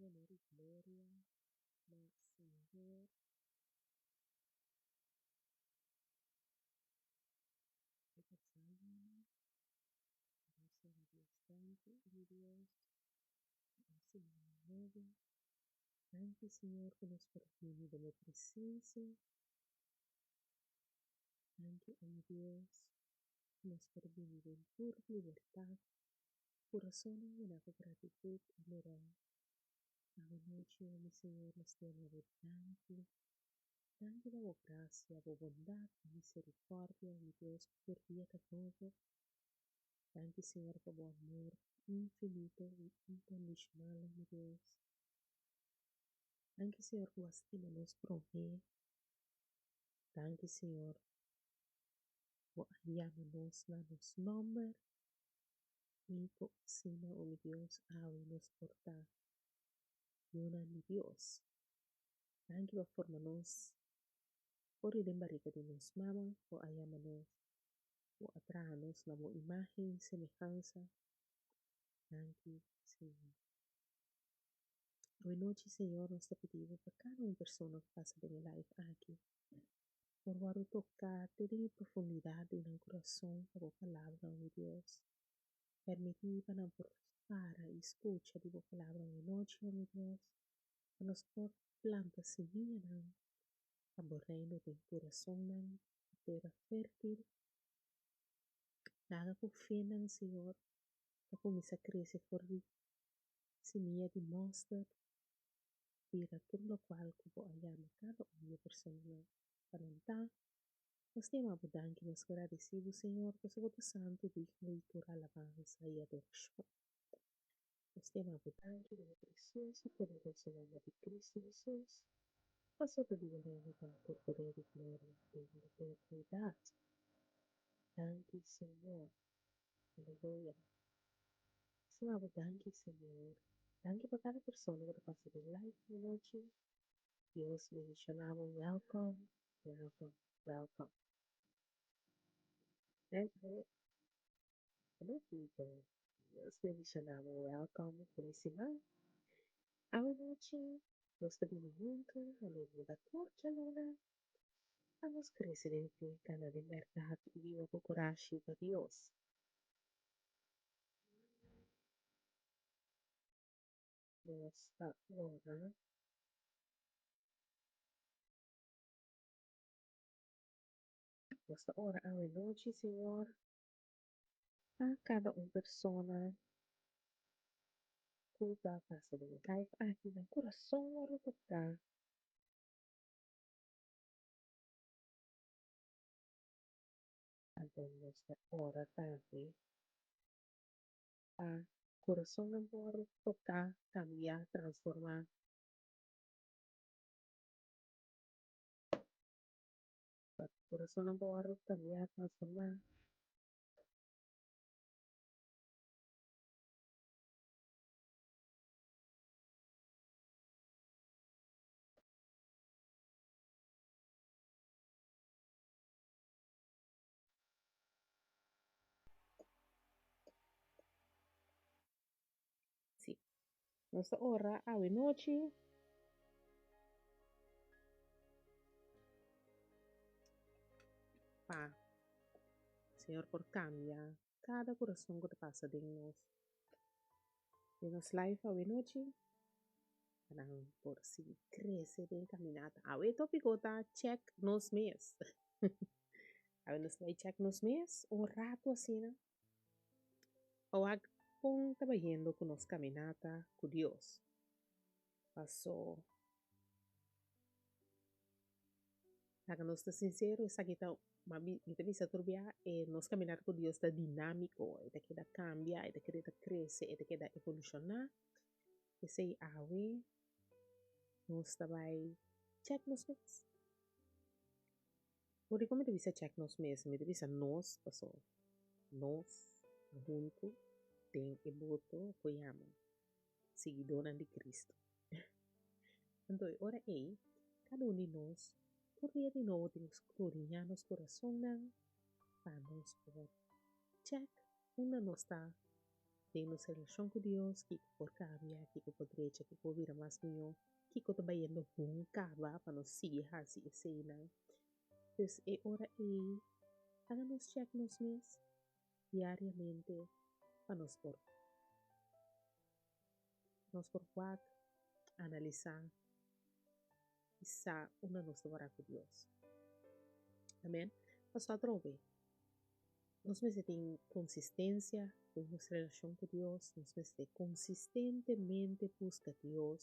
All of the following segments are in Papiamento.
Honor i gloria na Señor. E ta djaluna. Nos yama Dios danki, o mi Dios, pa un simana nobo. Danki, Señor, ku nos por bini den bo presensia. Danki, o mi Dios, ku nos por bini den tur libertat. Kurasonnan yená ku gratitut, adorá. Awe nochi, o mi Señor, nos ta yama bo danki. Danki pa bo grasia, bo bondat, bo miserikòrdia, o mi Dios, ku tur dia ta nobo. Danki, Señor, pa bo amor infinito i inkondishonal, o mi Dios. Danki, Señor, ku bo a stima nos promé. Danki, Señor, bo a yama nos na nos nòmber i ku asina, o mi Dios, awe nos por ta yunan di Dios. Danki pa forma nos for di den barika di nos mama, bo a yama nos, bo a traha nos na bo imágen i semehansa. Danki, Señor. Awe nochi, Señor, nos ta pidi bo pa kada un persona ku pasa den e live aki por wòrdu toká te den e profundidat di nan kurason pa bo palabra, o mi Dios. Permití pa nan por para i skucha di bo palabra awe nochi, o mi Dios, pa nos por planta simianan pa bo Reino den kurasonnan, tera fértil. Laga ku fenan, Señor, ta kuminsá krese for di simia di mòster, bira tur lokual ku bo a yama kada un di e personanan pa nan ta. Nos ta yama bo danki, nos gradisí bo, Señor, pasobra bo ta santu, digno di tur alabansa i adorashon. Nos ta yama bo danki den e presioso i poderoso nòmber di Kristu Hesus, pasobra di bo Reino ta tur poder i gloria den eternidat. Danki, Señor. Aleluya. Sma bo danki Señor. Danki pa kada persona ku ta pasa den live anochi. Dios bendiciona bo. Welcome, welcome, welcome. Dios bendiciona bo. Welcome. Feliz siman. Awe nochi nos ta bini hunto aleluya tur djaluna pa nos crece den fe, cana den berdad y biba cu curashi pa Dios. Nos ta ora. Nos ta ora awe nochi, Señor, pa kada un persona ku ta pasa den e live aki, nan kurason wòrdu toká. Anto nos ta ora tambe pa kurasonnan por wòrdu toká, kambiá, transformá. Pa kurasonnan por wòrdu kambiá, transformá. Sí. Nos ta ora awe nochi. Pa Señor por cambia cada corazón cu ta pasa den nos. Den nos life awe nochi. Pa nan por sigui crece den caminata. Awe e topico ta check nos mes. Awe nos ta bay check nos mes un rato asina. Pa wak kon ta bayendo ku nos caminata ku Dios. Paso laga nos ta sincero esaki ta mi ta bisa tur bia e nos caminata ku Dios ta dinamico e ta keda cambia e ta keda crece e ta keda evoluciona. P'esei awe nos ta bai chèk nos mes. Por dikon mi ta bisa chèk nos mes? Mi ta bisa nos paso nos ta huntu den e boto ku yama siguidónan di Kristu. Anto e ora ei kada un di nos tur dia di nobo tin ku skrudiñá nos kurasonnan pa nos por chèk unda nos ta. Den nos relashon ku Dios, kiko por kambia, kiko por drecha, kiko por bira mas mihó, kiko ta bayendo bon kaba pa nos sigui hasi eseinan. Dus e ora ei laga nos chèk nos mes diariamente pa nos por nos por wak, analisá i sa unda nos ta wara ku Dios. Amen. Pasobra atrobe nos mester tin konsistensia den nos relashon ku Dios, nos mester konsistentemente buska Dios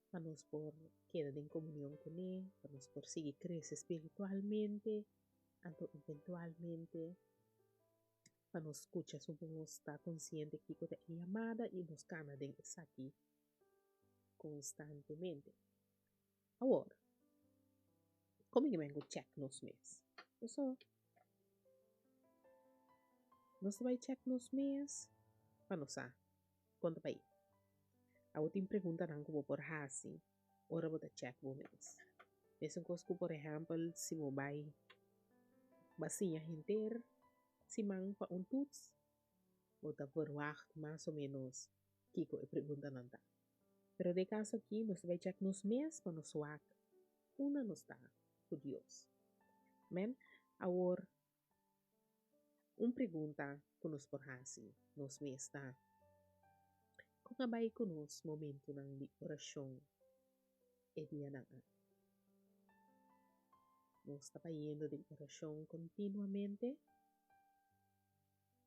pa nos por keda den komunion kuné, pa nos por sigui krese spiritualmente, anto eventualmente pa nos skucha su bos, ta konsiente kiko ta e yamada i nos kana den esaki konstantemente. Awor, kon mi ke ku chèk nos mes? Paso, nos ta bai chèk nos mes pa nos sa kon ta bai. Awor tin preguntanan ku bo por hasi ora bo ta chèk bo mes. Mesun kos ku por ehèmpel si bo bai bo a siña henter siman pa un toets, bo ta verwagt mas o ménos kiko e preguntanan ta. Pero den e kaso aki nos ta bai chèk nos mes pa nos wak unda nos ta ku Dios. Amen. Awor, un pregunta ku nos por hasi nos mes ta, Kon a bai ku nos momentunan di orashon e dianan aki? Nos ta bayendo den orashon kontinuamente?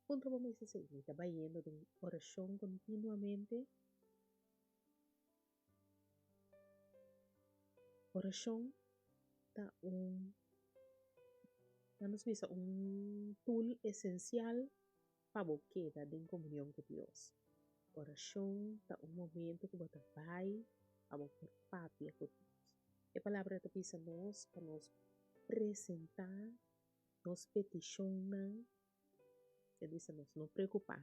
Puntra bo mes esei, Mi ta bayendo den orashon kontinuamente? Orashon ta un, nan nos bisa un tool esensial pa bo keda den komunion ku Dios. Orashon ta un momento ku bo ta bai pa bo por papia ku Dios. E Palabra ta bisa nos pa nos presentá nos petishonnan, e bisa nos no preokupá,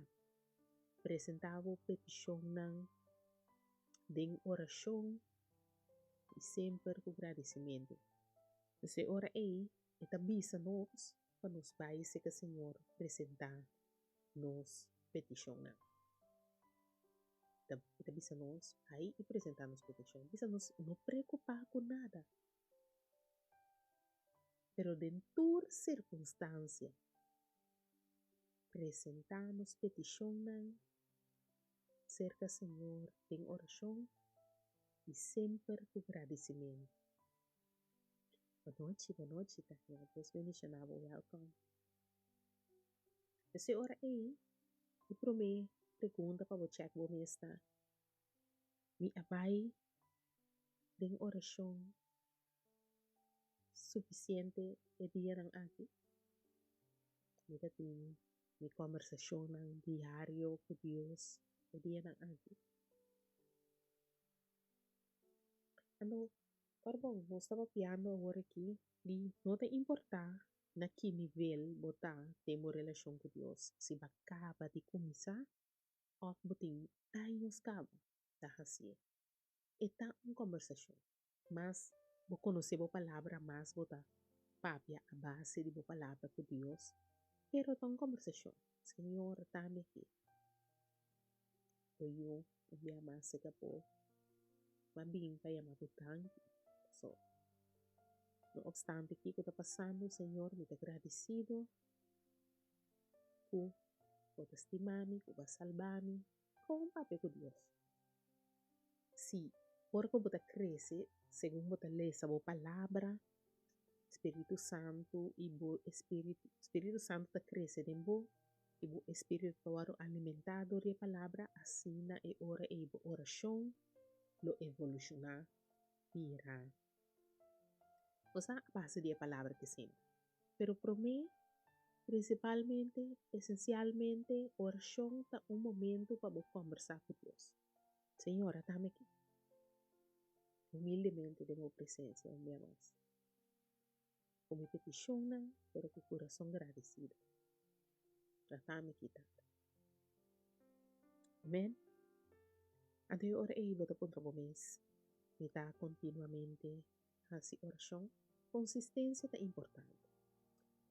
presentá bo petishonnan den orashon i semper ku gradisimentu. Pues e ora ei e ta bisa nos pa nos bai serka Señor presentá nos petishonnan. E ta bisa nos bai i presentá nos petishon. E bisa nos no preokupá ku nada. Pero den tur sirkunstansia, presentá nos petishonnan serka Señor den orashon i semper ku gradisimentu. Bonochi, bonochi, Tania. Dios bendishoná bo. Wèlkòm. Esei ora ei, e promé pregunta pa bo chèk bo mes ta, Mi a bai den orashon sufisiente e dianan aki? Mi ta tin mi kòmbersashonnan diario ku Dios e dianan aki? Anto, ora bon, nos ta papiando awor aki di no ta importá na ki nivel bo ta den bo relashon ku Dios, si bo a kaba di kuminsá òf bo tin años kaba ta hasié. E ta un kòmbersashon. Mas bo konosé bo palabra, mas bo ta papia a base di bo palabra ku Dios. Pero ta un kòmbersashon. Señor, ta mi aki. Bo yu un bia mas seka bo. M'a bin pa yama bo danki. Pasobra, no opstante kiko ta pasando, Señor, mi ta gradisido ku bo ta stima mi, ku bo a salba mi. Kon papia ku Dios? Sí, ora ku bo ta krese segun bo ta lesa bo Palabra, Spiritu Santu i bo espiritu, Spiritu Santu ta krese den bo i bo espiritu ta wòrdu alimentá dor di e Palabra, asina e ora ei bo orashon lo evolushoná bira. Bo sa a base di e Palabra ke sende. Pero promé, prinsipalmente, esensialmente, orashon ta un momentu pa bo kòmbersá ku Dios. Señor, atami aki, humildemente den bo presencia un bia mas, cu mi peticionnan, pero cu curason gradecido. Tratami aki, Tata. Amen. Anto e ora ei bo ta puntra bo mes, Mi ta continuamente haci oracion? Consistencia ta importante.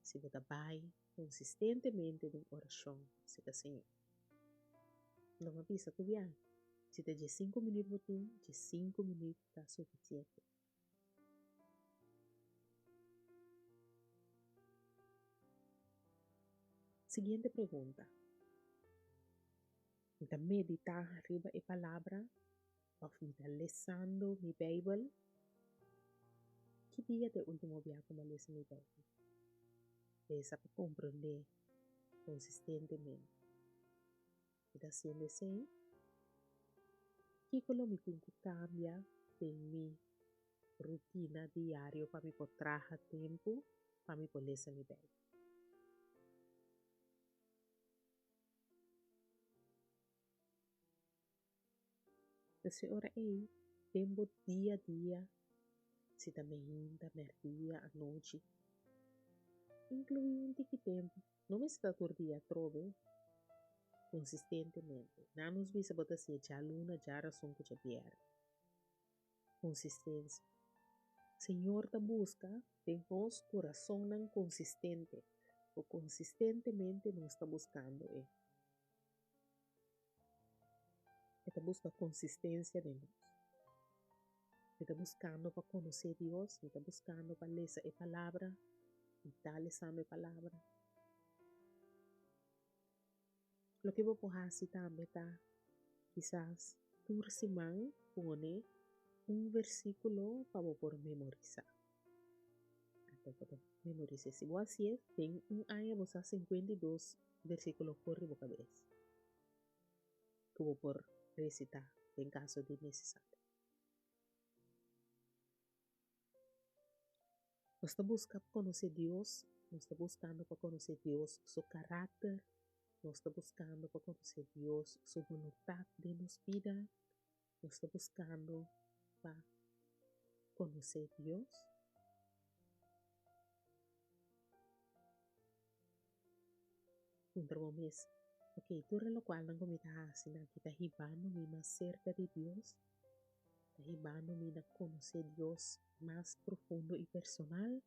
Si bo ta bai consistentemente den oracion, si ta Señor. Lo mi a bisa tur biaha, si ta diesinku minüt bo tin, diesinku minüt ta sufisiente. Siguiente pregunta. Mi ta meditá riba e palabra òf mi ta lesando mi Beibel? Ki dia ta e último bia ku mi a lesa mi Beibel? Lesa pa komprondé konsistentemente. Mi ta hasiendo esei? Kiko lo mi tin ku kambia den mi rutina diario pa mi por traha tempu pa mi por lesa mi Beibel? Esei ora ei, den bo dia dia, si ta meinta, mèrdia, anochi, inkluí un tiki tempu, no mester ta tur dia atrobe, konsistentemente. Nan nos bisa bo ta hasié djaluna, djarason ku djabièrnè. Konsistensia. Señor ta buska den nos kurasonnan konsistente, ku konsistentemente nos ta buskando E. E ta buska konsistensia den nos. Mi ta buskando pa konosé Dios, mi ta buskando pa lesa e Palabra, mi ta lesando e Palabra. Loke bo por hasi tambe ta kisas tur siman pone un versíkulo pa bo por memorisá. Anto bo ta memoris'é. Si bo hasié, den un aña bo sa 52 versíkulo for di bo kabes ku bo por resitá den kaso di nesesario. Nos ta buska pa konosé Dios, nos ta buskando pa konosé Dios su karakter, nos ta buskando pa konosé Dios su boluntat den nos bida, nos ta buskando pa konosé Dios. Puntra bo mes, Ok, tur e lokualnan ku mi ta hasi nan aki ta hibando mi mas serka di Dios? Ta hibando mi na konosé Dios mas profundo i personal?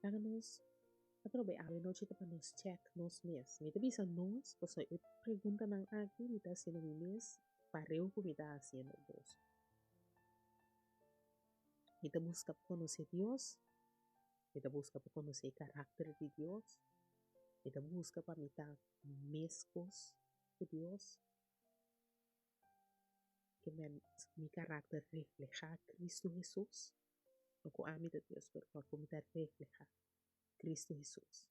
Laga nos atrobe awe nochi ta pa nos chèk nos mes. Mi ta bisa nos pasobra e preguntanan aki mi ta hasiendo mi mes pareu ku mi ta hasiendo boso. Mi ta buska pa konosé Dios, mi ta buska pa konosé e karakter di Dios, mi ta buska pa mi ta meskos ku Dios. Ke men mi karakter reflehá Kristu Hesus, no ku ami ta Dios, pero pa ku mi ta reflehá Kristu Hesus.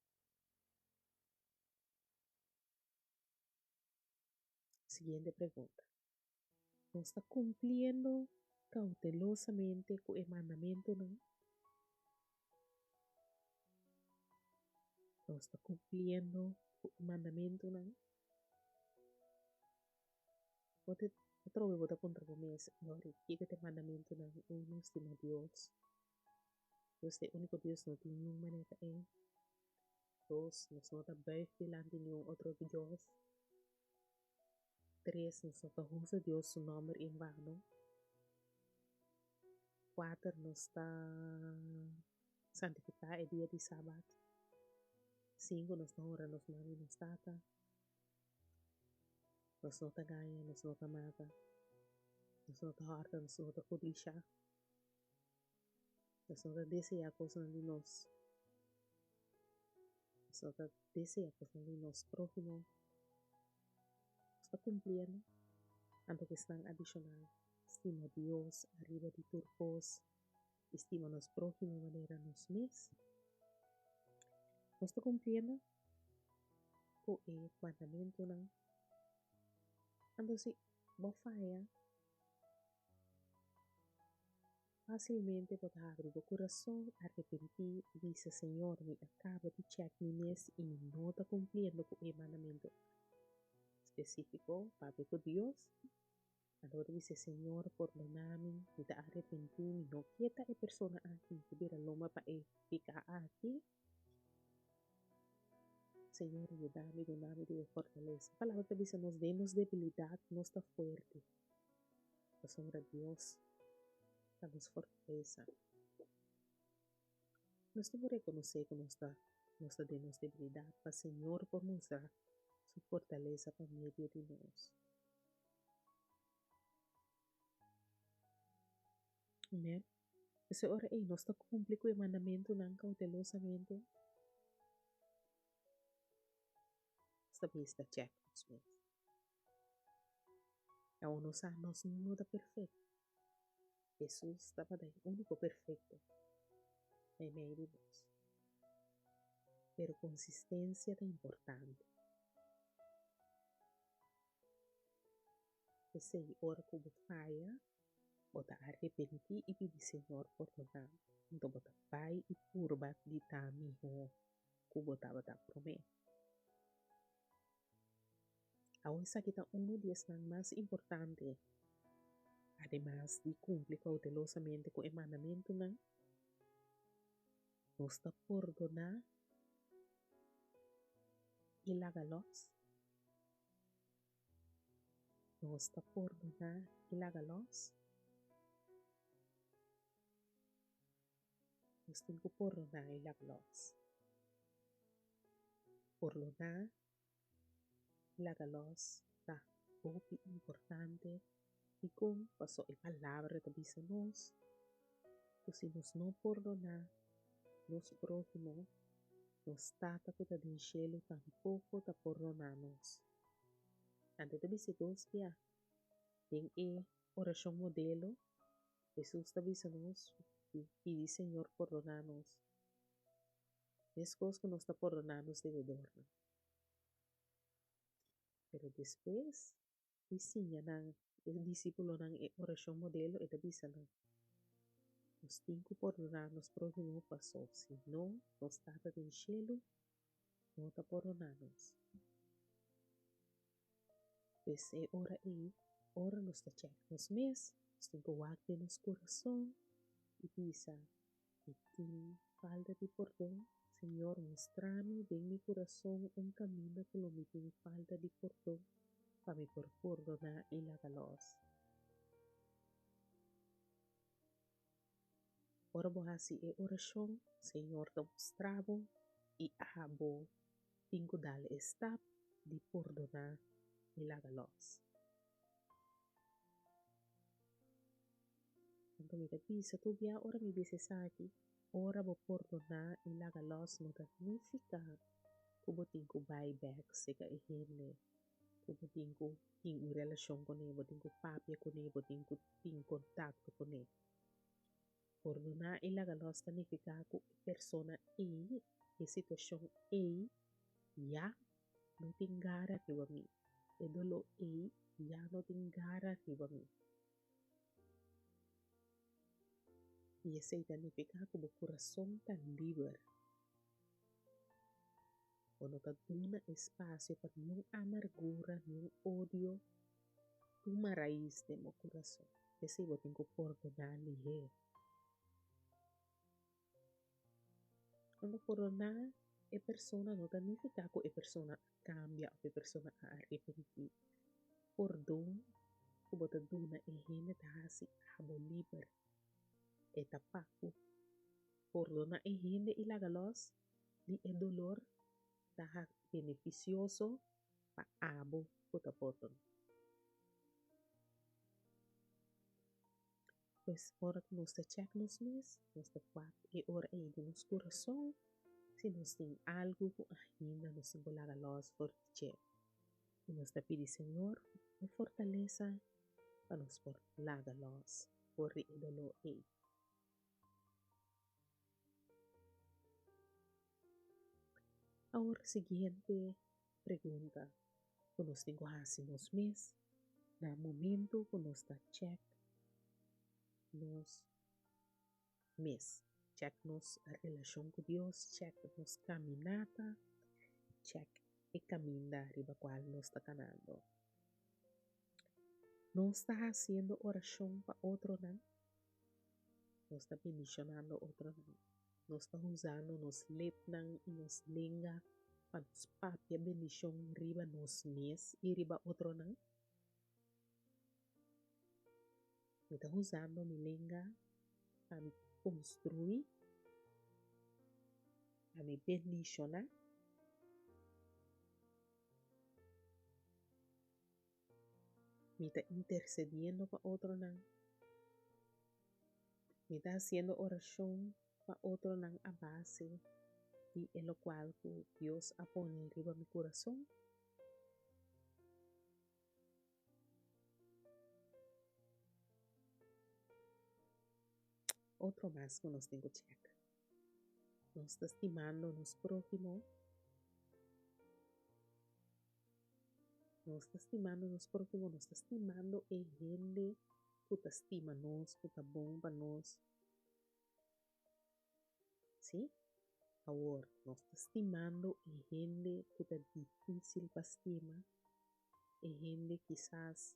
Siguiente pregunta. Nos ta kumpliendo kautelosamente ku e mandamentunan? Nos ta kumpliendo ku e mandamentunan? Bo ta atrobe bo ta puntra bo mes, Lori, kiko ta e mandamentunan? Uno, stima Dios. Dios ta e úniko Dios, no tin niun manera e. Dos, nos no ta buig dilanti niun otro dios. Tres, nos no ta usa Dios su nòmber en vano. Kuater, nos ta santifiká e dia di Sabat. Sinku, nos ta honra nos mama i nos tata. Nos no ta gaña, nos no ta mata, nos no ta hòrta, nos no ta kudishá, nos no ta deseá kosnan di nos, nos no ta deseá kosnan di nos próhimo. Nos ta kumpliendo anto ku esnan adishonal, stima Dios ariba di tur kos i stima nos próhimo manera nos mes. Nos ta kumpliendo ku e mandamentunan. Anto si bo faya, fásilmente bo ta habri bo kurason, arepentí i bisa, Señor, mi a kaba di chèk mi mes i mi no ta kumpliendo ku e mandamentu spesífiko. Papia ku Dios. Anto bo ta bisa, Señor, pordoná mi, mi ta arepentí, mi no ke ta e persona aki, mi ke bira lomba pa e piká aki. Señor, yuda mi, duna mi di bo fortalesa. E palabra ta bisa nos, den nos debilidat nos ta fuerte, pasobra Dios ta nos fortalesa. Nos tin ku rekonosé ku nos ta nos ta den nos debilidat pa Señor por mustra Su fortalesa pa medio di nos. Amen. P'esei ora ei nos ta kumpli ku e mandamentunan koutelosamente. Nos ta bista chèk nos mes. Awor nos sa nos no ta perfekto. Hesus tabata e úniko perfekto meimei di nos. Pero konsistensia ta importante. P'esei ora ku bo faya, bo ta arepentí i pidi Señor pordoná, anto bo ta bai i purba di ta mihó ku bo tabata promé. Awe esaki ta unu di esnan mas importante. Ademas di kumpli koutelosamente ku e mandamentunan, nos ta pordoná i laga lòs. Nos ta pordoná i laga lòs. Nos tin ku pordoná i laga lòs. Pordoná i laga lòs ta hopi importante. Dikon? Pasobra e Palabra ta bisa nos ku si nos no pordoná nos próhimo, nos Tata ku ta den shelu tampoko ta pordoná nos. Anto ta bisa dos bia den e orashon modelo, Hesus ta bisa nos di pidi Señor pordoná nos, meskos ku nos ta pordoná nos debedornan. Pero despues di siña nan e disípulonan e orashon modelo, e ta bisa nan, Nos tin ku pordoná nos próhimo pasó si no, nos Tata den shelu no ta pordoná nos. Pues e ora ei, ora nos ta chèk nos mes, nos tin ku wak den nos kurason i bisa, Mi tin falta di pordon? Señor, mustra mi den mi kurason un kaminda ku lo mi tin falta di pordon pa mi por pordoná i laga lòs. Ora bo hasi e orashon, Señor ta mustra bo i abo tin ku dal e stap di pordoná i laga lòs. Anto mi ta bisa tur bia ora mi bisa esaki, ora bo pordoná i laga lòs no ta nifiká ku bo tin ku bai bèk seka e hende, ku bo tin ku tin un relashon kuné, bo tin ku papia kuné, bo tin ku tin kontakto kuné. Pordoná i laga lòs ta nifiká ku e persona ei, e situashon ei ya no tin gara riba mi, e doló ei ya no tin gara riba mi. I esei ta nifiká ku bo kurason ta liber. Bo no ta duna espasio pa niun amargura, niun odio tuma rais den bo kurason. P'esei bo tin ku pordoná lihé. Unda pordoná e persona no ta nifiká ku e persona a kambia òf e persona a arepentí. Pordon ku bo ta duna e hende ta hasi abo liber. E ta pa ku pordoná e hende i laga lòs di e dolor ta benefisioso pa abo ku ta pordoná. Pues ora ku nos ta chèk nos mes, nos ta wak e ora ei den nos kurason si nos tin algu ku ainda nos tin ku laga lòs for di dje. I nos ta pidi Señor e fortalesa pa nos por laga lòs for di e doló ei. Awor siguiente pregunta ku nos tin ku hasi nos mes na momento ku nos ta chèk nos mes, chèk nos relashon ku Dios, chèk nos kaminata, chèk e kaminda riba kual nos ta kanando. Nos ta hasiendo orashon pa otronan? Nos ta bendishonando otronan? Nos ta usando nos lepnan i nos lenga pa nos papia bendishon riba nos mes i riba otronan? Mi ta usando mi lenga pa mi konstruí Ami bendishoná? Mi ta intersediendo pa otronan? Mi ta hasiendo orashon pa otronan a base di e lokual ku Dios a pone riba mi kurason? Otro mas ku nos tin ku chèk. Nos ta stimando nos próhimo? Nos ta stimando nos próhimo? Nos ta stimando e hende ku ta stima nos, ku ta bon pa nos? Sí? Awor, nos ta stimando e hende ku ta difísil pa stima? E hende kisas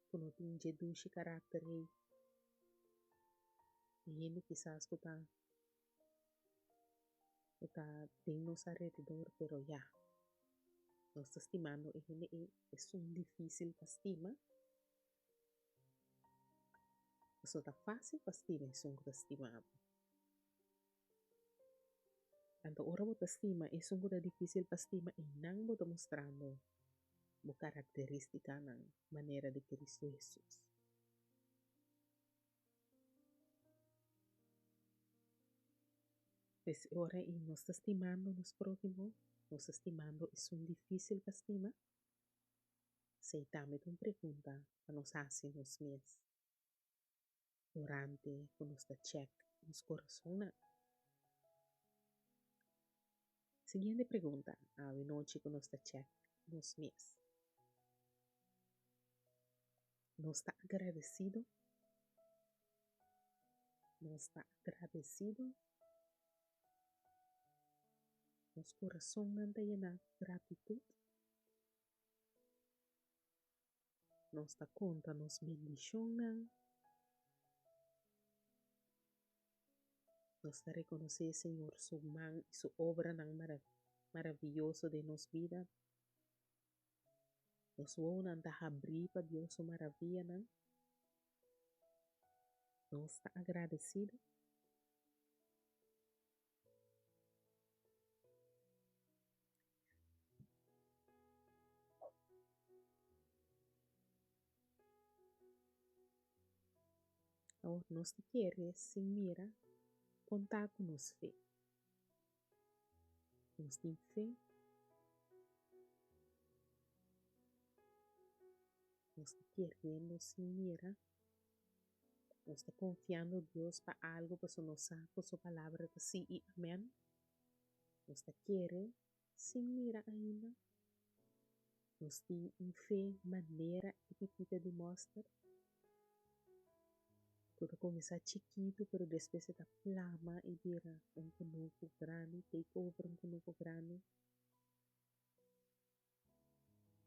ku no tin dje dushi karakter ei? E hende kisas ku ta ku ta den nos alrededor pero ya, nos ta stimando e hende ei esun difísil pa stima? Pasobra ta fásil pa stima esun ku ta stima bo. Anto ora bo ta stima esun ku ta difísil pa stima einan bo ta mustrando bo karakterístikanan manera di Kristu Hesus. Pues e ora ei nos ta stimando nos próhimo, nos ta stimando esun difísil pa stima? Esei tambe ta un pregunta pa nos hasi nos mes durante ku nos ta chèk nos korasonnan. Siguiente pregunta awe nochi ku nos ta chèk nos mes. Nos ta agradesido? Nos ta agradesido? Nos kurasonnan ta yená ku gratitut? Nos ta konta nos bendishonnan. Nos ta rekonosé Señor su man i su obranan maravioso den nos bida. Nos wowonan ta habrí pa Dios su maravianan. Nos ta agradesido. Awor nos ta kere sin mira konta ku nos fe. Nos tin fe. Nos ta keriendo sin mira. Nos ta konfiando Dios pa algu pasobra nos sa ku su palabra ta sí i amèn. Nos ta kere sin mira ainda. Nos tin un fe manera e pipita di mòster ku ta kuminsá chikitu pero despues e ta plama i bira un kunuku grandi, take over un kunuku grandi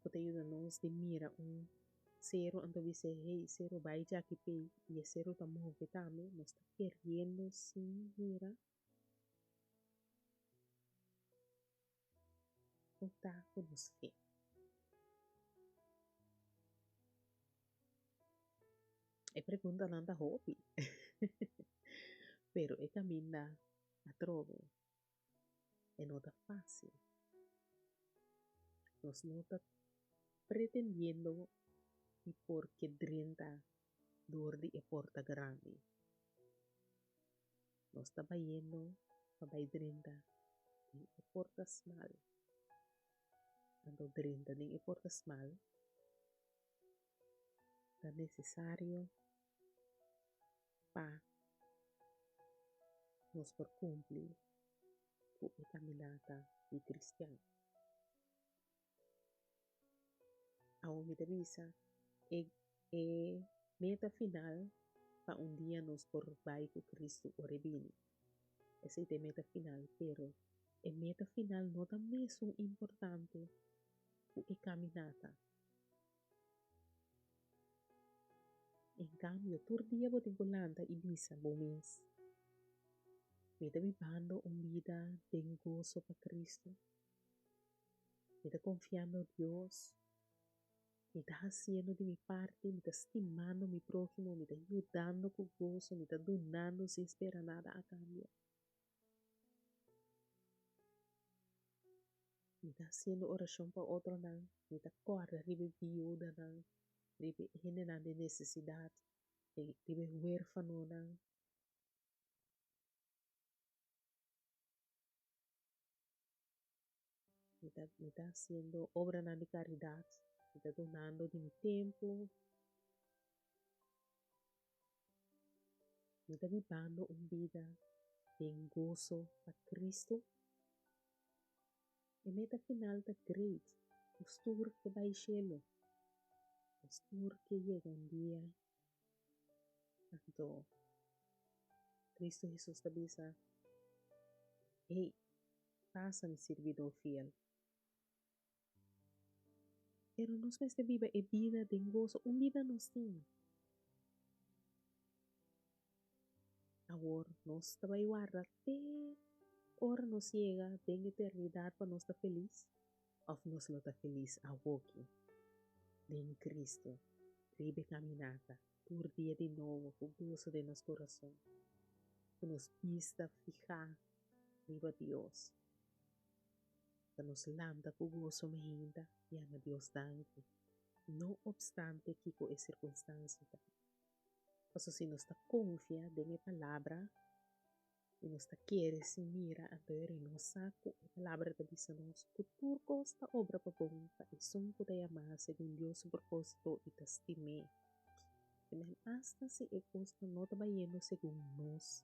ku ta yuda nos di mira un seru anto bisa hey seru bai djaki pei i e seru ta move tambe. Nos ta keriendo sin mira. Kon ta ku nos fe? E preguntanan ta hopi, pero e kaminda atrobe e no ta fásil. Nos no ta pretendiendo di por ke drenta dor di e porta grandi. Nos ta bayendo pa bai drenta den e porta smal. Anto drenta den e porta smal ta nesesario pa nos por kumpli ku e kaminata di kristian. Awor mi ta bisa e e meta final pa un dia nos por bai ku Kristu ora e bini. Esei ta e meta final, pero e meta final no ta mesun importante ku e kaminata. En kambio, tur dia bo tin ku lanta i bisa bo mes, Mi ta bibando un bida den goso pa Kristu? Mi ta konfiando Dios. Mi ta hasiendo di mi parti, mi ta stimando mi próhimo, mi ta yudando ku goso, mi ta dunando sin spera nada a kambio. Mi ta hasiendo orashon pa otronan, mi ta kòrda riba e biudanan, riba e hendenan den nesesidat, riba e huérfanonan. Mi ta mi ta hasiendo obranan di karidat, mi ta dunando di mi tempu. Mi ta bibando un bida den goso pa Cristo. E meta final ta great, nos tur ke bai shelu, nos tur ke yega un dia. Anto Cristo Hesus ta bisa, Hey, pasa mi sirbidó fiel. Pero nos mester biba e bida den goso, un bida nos tin. Awor nos ta bai warda te ora nos yega den eternidat pa nos ta felis? Òf nos lo ta felis awoki den Cristo, riba e kaminata, tur dia di nobo ku goso den nos kurason, ku nos bista fihá riba Dios? Ta nos lanta ku goso mehenta yama Dios danki, no opstante kiko e sirkunstansia ta. Pasobra si nos ta konfia den e Palabra i nos ta kere sin mira, anto e rei nos sa ku e Palabra ta bisa nos ku tur kos ta obra pa bon pa esun ku ta yamá segun Dios su propósito i ta stim'é. Amen. Asta si e kosnan no ta bayendo segun nos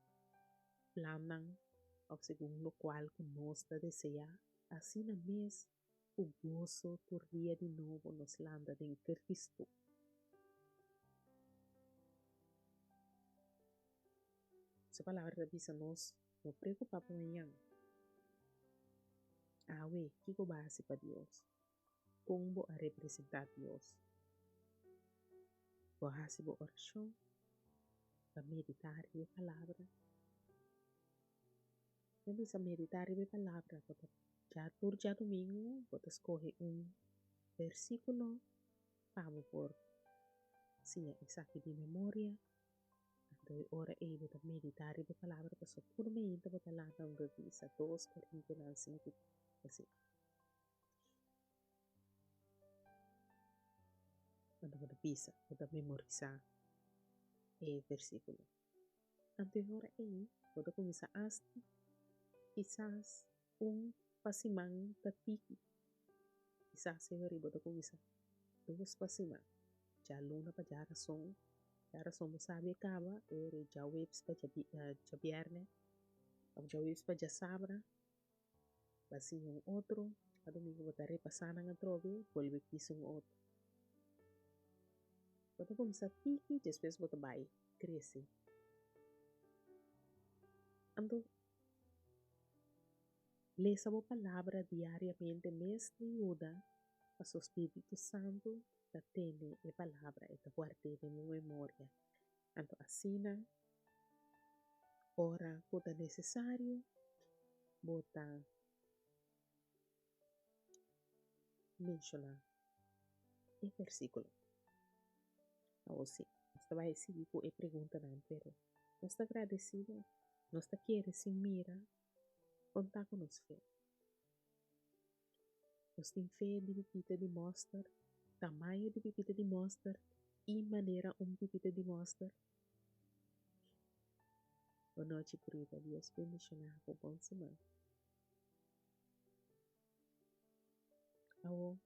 plannan òf segun lokual ku nos ta deseá, asina mes ku goso tur dia di nobo nos lanta den Kristu. Su Palabra ta bisa nos, No preokupá pa mañan. Awe, kiko bo a hasi pa Dios? Kon bo a representá Dios? Bo a hasi bo orashon? Bo a meditá riba e Palabra? Mi a bisa meditá riba e Palabra, bo ta dja tur djadumingu bo ta skohe un versíkulo pa bo por siña esaki di memoria. Anto e ora ei bo ta meditá riba e Palabra pasobra tur meinta bo ta lanta un revisa dos Korintionan sinku asina. Anto bo ta bisa, bo ta memorisá e versíkulo. Anto e ora ei bo ta kuminsá asta kisas un pa siman ta tiki. Kisas e ora ei bo ta kuminsá dos pa siman. Djaluna pa djarason, djarason bo sabi e kaba, e ora ei djaweps pa djabièrnè òf djaweps pa djasabra Ba siña un otro, djadumingu bo ta repasá nan atrobe, bolbe kisa un otro. Bo ta kuminsá tiki, despues bo ta bai krese. Anto, lesa bo palabra diariamente mes ta yuda pasobra spiritu santu ta tene e palabra, e ta guard'é den bo memoria. Anto asina, ora ku ta nesesario, bo ta menshoná e versíkulo. Awor sí, nos ta bai sigui ku e preguntanan, pero nos ta agradesido? Nos ta kere sin mira kon ta ku nos fe? Nos tin fe di pipita di mòster, tamaño di pipita di mòster i manera un pipita di mòster. Bon nochi Purita, Dios bendiciona bo, bon siman. Awo,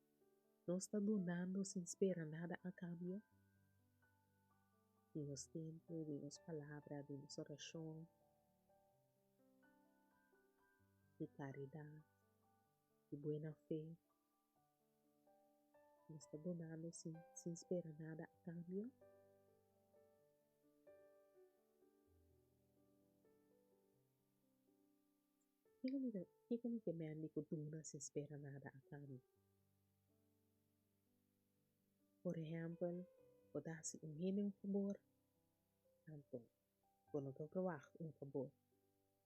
nos ta dunando sin spera nada a cambio? Di nos tempu, di nos palabra, di nos oracion. Di karidat, di buena fe. Nos ta dunando sin sin spera nada a kambio. Kiko mi ta kiko mi ke mende ku duna sin spera nada a kambio? Por ehèmpel, bo ta hasi un hende un fabor, anto Bo no ta verwacht un fabor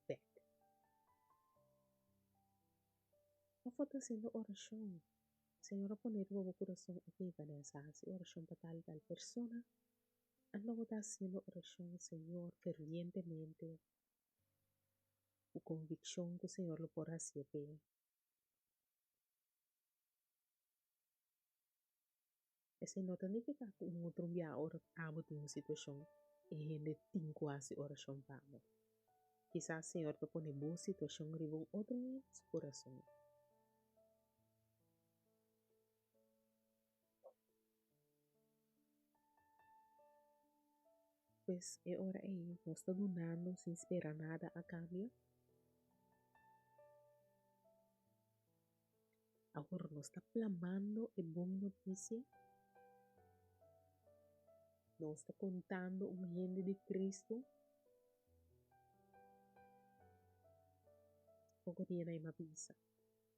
bek. Of bo ta hasiendo orashon, Señor a pone riba bo kurason, ok Vanessa, hasi orashon pa tal i tal persona. Anto bo ta hasiendo orashon, Señor, fervientemente, ku konvikshon ku Señor lo por hasié p'e. Esei no ta nifiká ku un otro bia ora abo tin un situashon e hende tin ku hasi orashon pa bo. Kisas Señor ta pone bo situashon riba un otro hende su kurason. Pues e ora ei nos ta dunando sin spera nada a kambio. Awor nos ta plamando e bon notisia. Nos ta kontando un hende di Kristu. Poko dia na e mabisa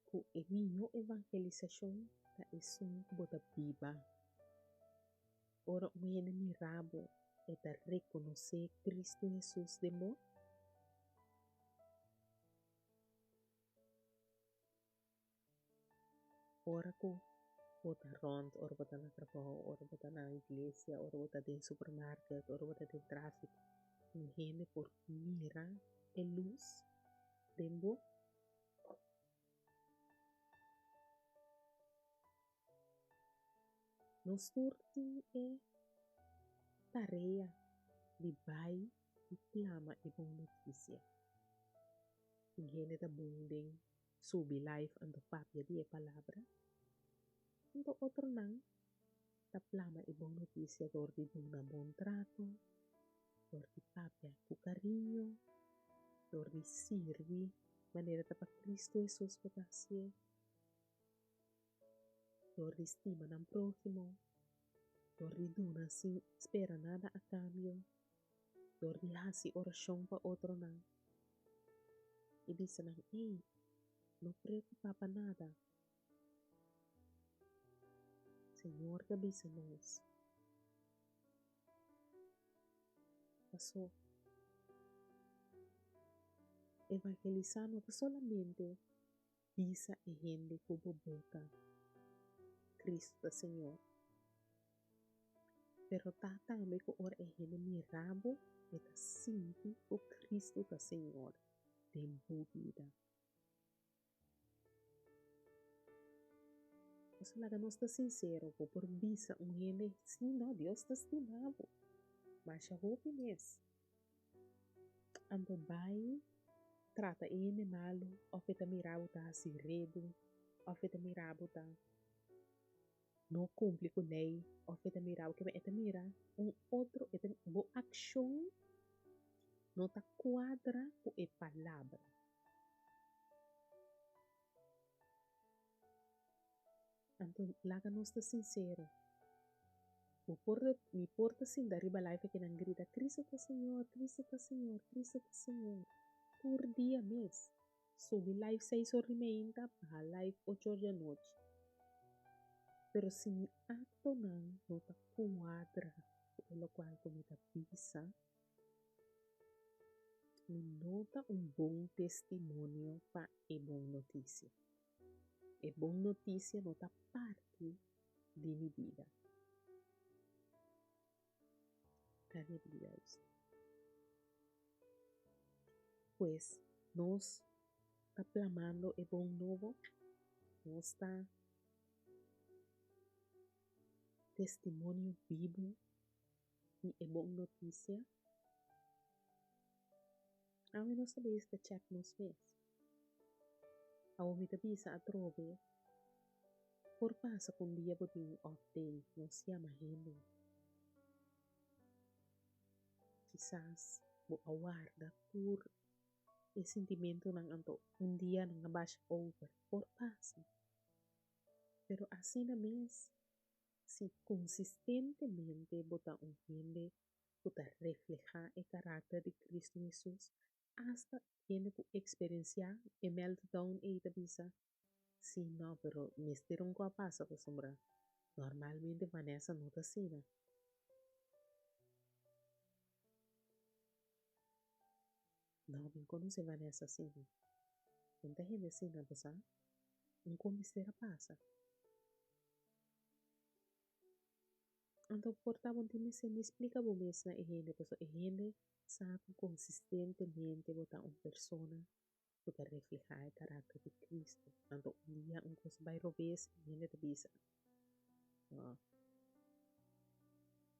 ku e mihó evangelisashon ta esun ku bo ta biba. Ora un hende mira bo, e ta rekonosé Kristu Hesus den bo? Ora ku bo ta rònt, ora bo ta na trabou, ora bo ta na iglesia, ora bo ta den supermarket, ora bo ta den tráfiko, un hende por mira e lus den bo? Nos tur tin e tarea di bai i plama e bon notisia. Tin hende ta bon den subi live anto papia di e palabra, anto otronan ta plama e bon notisia dor di duna bon trato, dor di papia ku kariño, dor di sirbi manera ta pa Kristu Hesus bo ta hasié, dor di stima nan próhimo, dor di duna sin spera nada a kambio, dor di hasi orashon pa otronan i bisa nan, Ey, no preokupá pa nada. Señor ta bisa nos, Pasó, evangelisá no ta solamente bisa e hende ku bo boka, Kristu ta Señor. Pero ta tambe ku ora e hende mira bo, e ta sinti ku Kristu ta Señor den bo bida. Pasobra laga nos ta sinsero, bo por bisa un hende, Sí, no, Dios ta stima bo masha hopi mes. Anto bai trata e hende malu òf e ta mira bo ta hasi redu òf e ta mira bo ta no kumpli ku lei òf e ta mira bo e ta mira un otro e ta bo akshon no ta kuadra ku e palabra. Anto laga nos ta sinsero. Bo por mi por ta sinta riba live aki nan grita Cristo ta Señor, Cristo ta Señor, Cristo ta Señor tur dia mes. Subi live seis or di meinta, baha live ocho or di anochi. Pero si mi actonan no ta cuadra cu e locual cu mi ta bisa, mi no ta un bon testimonio pa e bon noticia. E bon notisia no ta parti di mi bida. Ta mi bida juist. Pues nos ta plamando e bon nobo, nos ta testimonio bibu di e bon notisia. Awe nos ta bezig ta chèk nos mes. Awor mi ta bisa atrobe, por pasa ku un dia bo tin un off day, nos yama hende. Kisas bo a warda tur e sintimentunan anto un dia nan a basha over, por pasa. Pero asina mes, si konsistentemente bo ta un hende ku ta reflehá e karakter di Kristu Hesus, asta hende ku eksperensiá e meltdown ei ta bisa, Sí, no, pero mester un ku a pasa pasobra normalmente Vanessa no ta asina. No, mi no konosé Vanessa asina. No ta hende asina, bo sa. Un ku mester a pasa. Anto por ta bo tin mester ni splika bo mes na e hende pasobra e hende sa ku konsistentemente bo ta un persona ku ta reflehá e karakter di Kristu. Anto un dia un kos bai robes e hende ta bisa, No.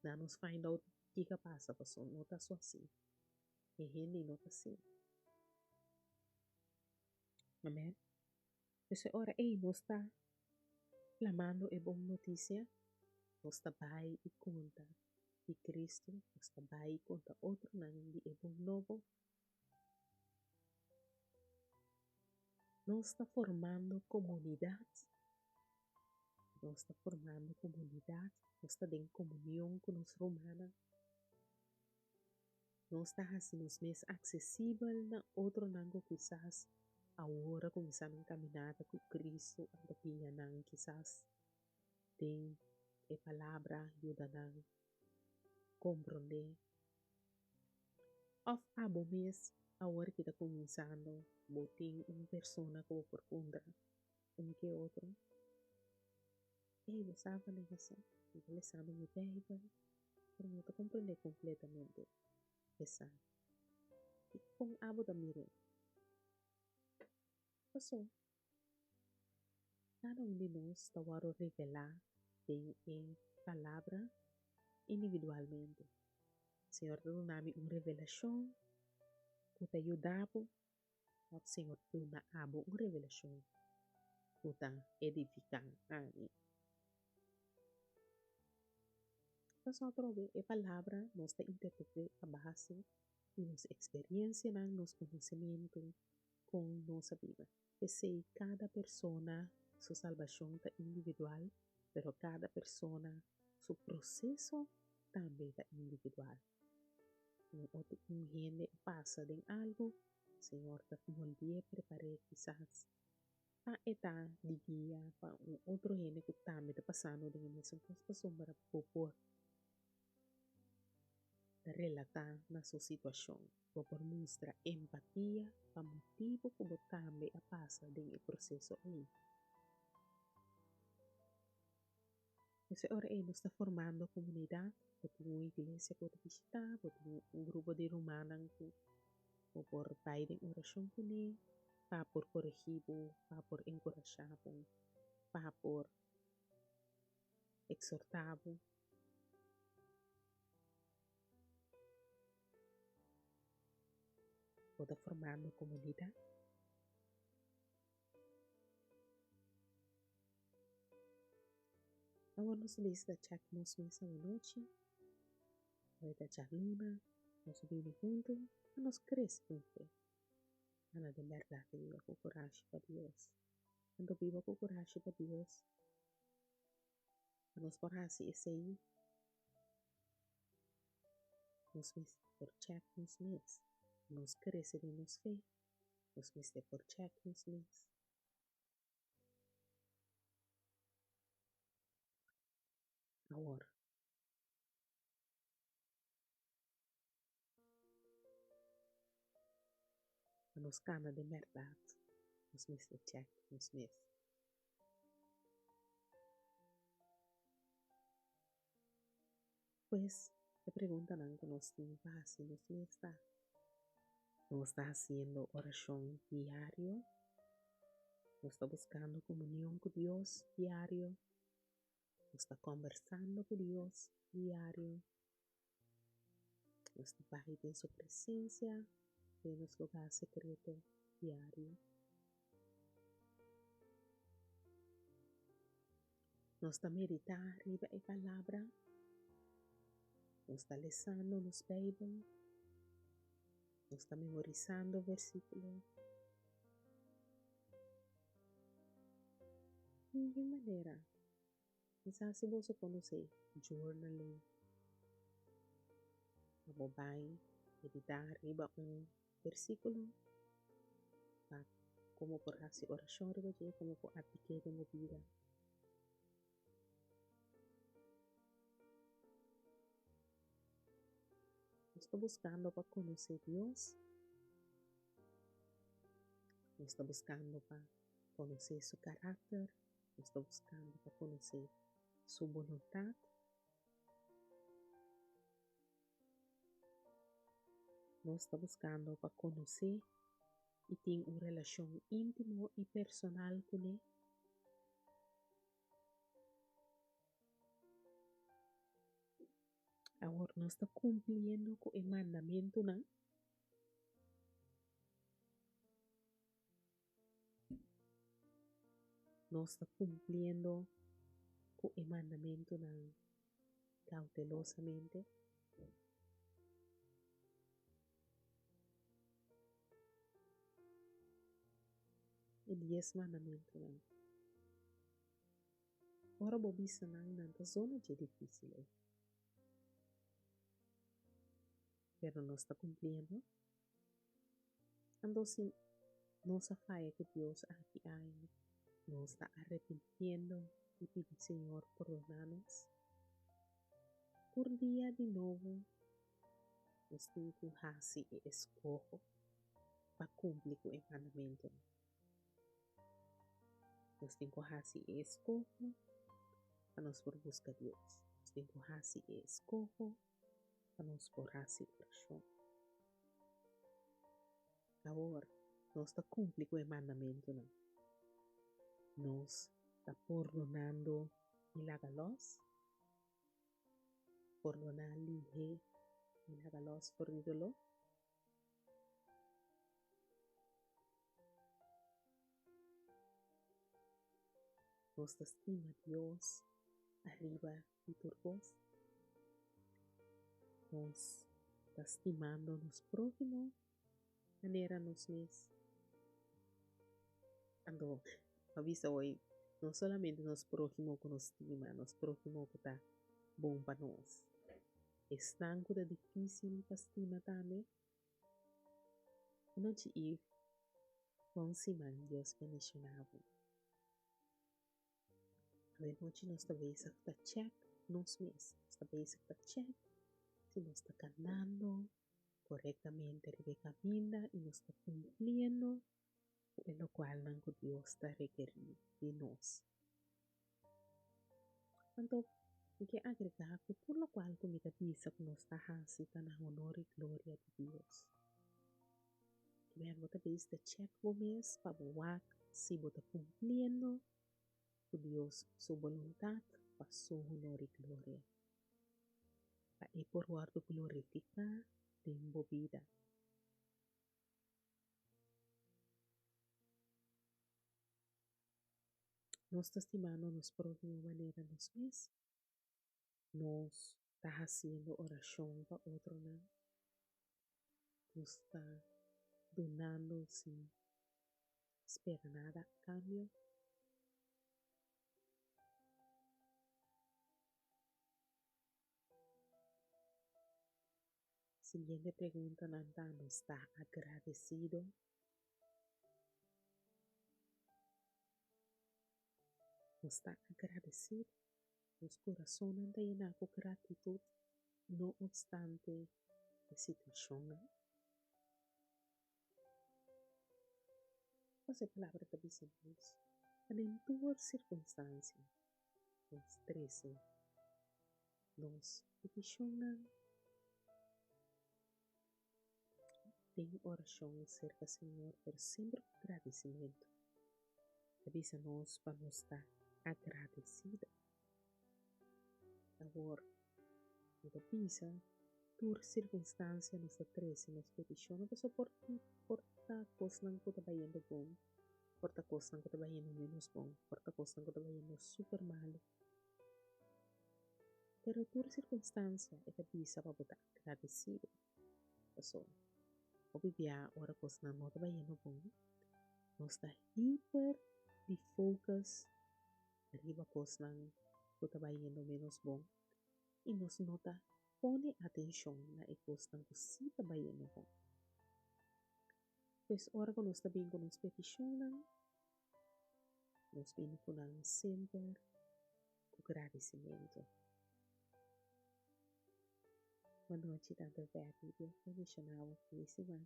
Laga nos find out kiko a pasa paso no ta so así. E hende no ta así. Amen. Pues e ora ei nos ta plamando e bon notisia, nos ta bai i konta di Kristu, nos ta bai i konta otronan di e bon nobo. Nos ta formando komunidat, nos ta formando komunidat, nos ta den komunion ku nos rumannan. Nos ta hasi nos mes aksesibel na otronan ku kisas awor a kuminsá nan kaminata ku Kristu anto guia nan kisas den e Palabra, yuda nan komprondé. Òf abo mes awor ki ta kuminsando bo tin un persona ku bo por puntra un ke otro, Ey, bo sa Vanessa, mi ta lesando mi Bijbel, pero no ta comprende completamente esaki. Y con abo ta mir'é? Paso, cada un di nos ta wòrdu revelá den e Palabra individualmente. Señor ta duna mi un revelashon ku ta yuda bo Òf Señor duna abo un revelashon ku ta edifiká ami. Pasobra atrobe e palabra nos ta interpret'é a base di nos eksperensianan, nos konosementu kon nos a biba. P'esei kada persona su salbashon ta individual, pero kada persona su proseso tambe ta individual. Un otro un hende a pasa den algu, Señor ta moldié, prepar'é kisas pa e ta di guia pa un otro hende ku tambe ta pasando den e mesun kos pasobra bo por relatá na su situashon. Bo por mustra empatia pa motibu ku bo tambe a pasa den e proseso ei. Esei ora ei nos ta formando komunidat, bo tin un iglesia ku bo ta bishitá, bo tin un grupo di rumannan ku bo por bai den orashon kuné pa por koregí bo, pa por enkurashá bo, pa por eksortá bo. Bo ta formando komunidat. Awor nos lista chèk nos mes awanochi. Awe ta djaluna, nos a bini huntu pa nos krese den fe. Ana den bèrdat i biba ku kurashi pa Dios. Anto biba ku kurashi pa Dios. Pa nos por hasi esei, nos mester por chèk nos mes. Pa nos krese den nos fe, nos mester por chèk nos mes. Awor. Pa nos kana den bèrdat, nos mester chèk nos mes. Pues, e preguntanan ku nos tin pa hasi nos mes ta, Nos ta hasiendo orashon diario? Nos ta buskando komunion ku Dios diario? Nos ta kòmbersando ku Dios diario? Nos ta bai den su presensia den nos lugá sekreto diario? Nos ta meditá riba e Palabra? Nos ta lesando nos Beibel? Nos ta memorisando versíkulo? Ningun manera. Kisas si boso konosé journaling, pa bo bai meditá riba un versíkulo, pa komo por hasi orashon riba dje, komo por aplik'é den bo bida. Nos ta buskando pa konosé Dios. Nos ta buskando pa konosé su karakter. Nos ta buskando pa konosé su boluntat. Nos ta buskando pa konosé i tin un relashon íntimo i personal kuné. Awor nos ta kumpliendo ku e mandamentunan? Nos ta kumpliendo ku e mandamentunan kautelosamente? E dies mandamentunan. Ora bo bisa nan, nan ta zona dje difícil ei. Pero nos ta cumpliendo? Anto si nos a faya cu Dios aki aña, nos ta arepintiendo y pidi Señor pordona nos? Tur dia di nobo nos tin cu haci e escoho pa cumpli cu e mandamentonan. Nos tin ku hasi e eskoho pa nos por buska Dios. Nos tin ku hasi e eskoho pa nos por hasi orashon. Awor, nos ta kumpli ku e mandamentunan. Nos ta pordonando i laga lòs? Pordoná lihé i laga lòs for di doló? Nos ta stima Dios ariba di tur kos. Nos ta stimando nos próhimo manera nos mes. Anto, pa bisa hoy, no solamente nos próhimo ku nos stima, nos próhimo ku ta bon pa nos. Esnan ku ta difísil pa stima tambe. Anochi i bon siman Dios bendiciona bo. Awe nochi nos ta bezig ta check nos mes, nos ta bezig ta check si nos ta canando corectamente riba e caminda y nos ta cumpliendo cu e locualnan cu Dios ta rekeri di nos. Anto, mi ke agregá ku tur lokual ku mi ta bisa ku nos ta hasi ta na honor i gloria di Dios. Kiber bo ta bisa ta chèk bo mes pa bo wak si bo ta kumpliendo ku Dios su boluntat pa su honor i gloria, pa e por wòrdu glorifiká den bo bida. Nos ta stimando nos próhimo manera nos mes? Nos ta hasiendo orashon pa otronan? Nos ta dunando sin spera nada a kambio? Siguiente preguntanan ta, Nos ta agradesido? Nos ta agradesido? Nos kurasonnan ta yená ku gratitut no opstante e situashonnan? Pues e palabra ta bisa nos pa den tur sirkunstansia nos trese nos petishonnan den orashon serka Señor, pero semper ku gradisimentu. Ta bisa nos pa nos ta agradesido. Awor, mi ta bisa, tur sirkunstansia nos ta trese nos petishon, no pasobra por por ta kosnan ku ta bayendo bon, por ta kosnan ku ta bayendo ménos bon, por ta kosnan ku ta bayendo super malu. Pero tur sirkunstansia e ta bisa pa bo ta agradesido. Pasobra hopi bia ora kosnan no ta bayendo bon, nos ta hiper di focus riba kosnan ku ta bayendo ménos bon i nos no ta pone atenshon na e kosnan ku sí ta bayendo bon. Pues ora ku nos ta bin ku nos petishonnan, nos bini ku nan semper ku gradisimentu. Bon nochi Tante Betty, Dios bendiciona bo feliz siman.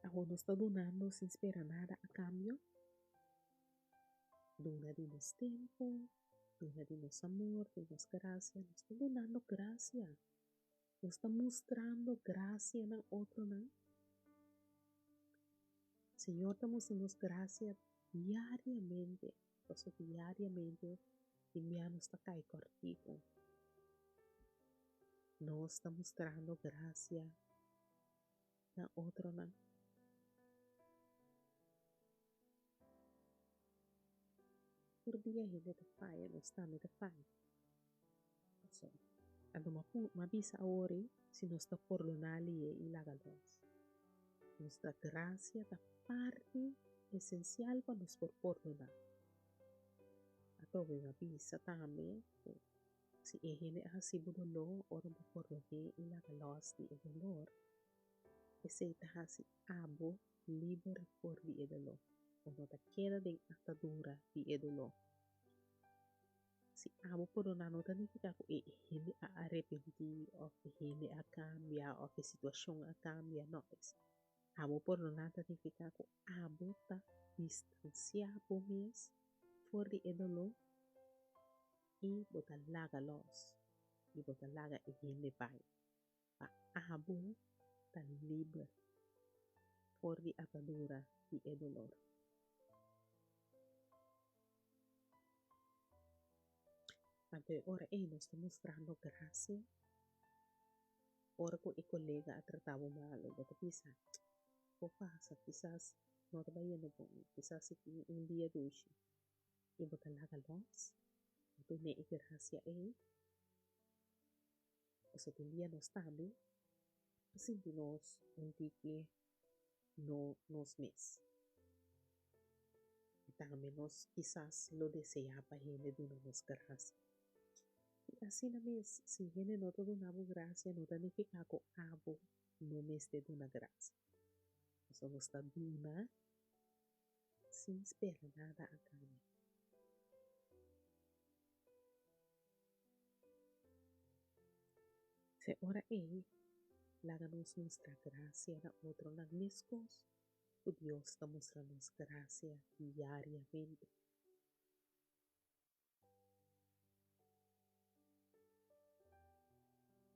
Awor nos ta dunando sin spera nada a cambio? Duna di nos tempo, duna di nos amor, di nos gracia. Nos ta dunando gracia. Nos ta mustrando gracia na otronan. Señor ta mustra nos gracia diariamente. Pasobra diariamente tin bia nos ta kai kòrtiku. Nos ta mustrando grasia na otronan. Tur dia hende ta faya, nos tambe ta faya. Pasobra, anto m'a bisa awor ei, si nos ta pordoná lié i laga los. Nuestra grasia ta parti esensial pa nos por pordoná. Atrobe m'a bisa tambe ku si e hende a hasi bo doló ora bo pordon'é i laga los di e dolor, esei ta hasi abo liber for di e doló. Bo no ta keda den atadura di e doló. Si abo pordoná no ta nifiká ku e hende a arepentí òf e hende a kambia òf e situashon a kambia. No, abo pordoná ta nifiká ku abo ta distansiá bo mes for di e doló i bo ta laga lòs i bo ta laga e hende bai. Pa abo ta liber for di atadura di e dolor. Anto e ora ei nos ta mustrando grasia. Ora ku e kolega a trata bo malu, bo ta bisa, Por pasa, kisas no ta bayendo bon, kisas e tin un dia dushi. I bo ta laga lòs, bo dun'é e grasia ei. Pasobra tin dia nos tambe ta sinti nos un tiki no nos mes. I tambe nos kisas lo deseá pa hende duna nos grasia. I asina mes, si hende no ta duna bo grasia, no ta nifiká ku abo no mester duna grasia. Pasobra nos ta duna sin spera nada a kambio. E ora ei, laga nos mustra grasia na otronan meskos ku Dios ta mustra nos grasia diariamente.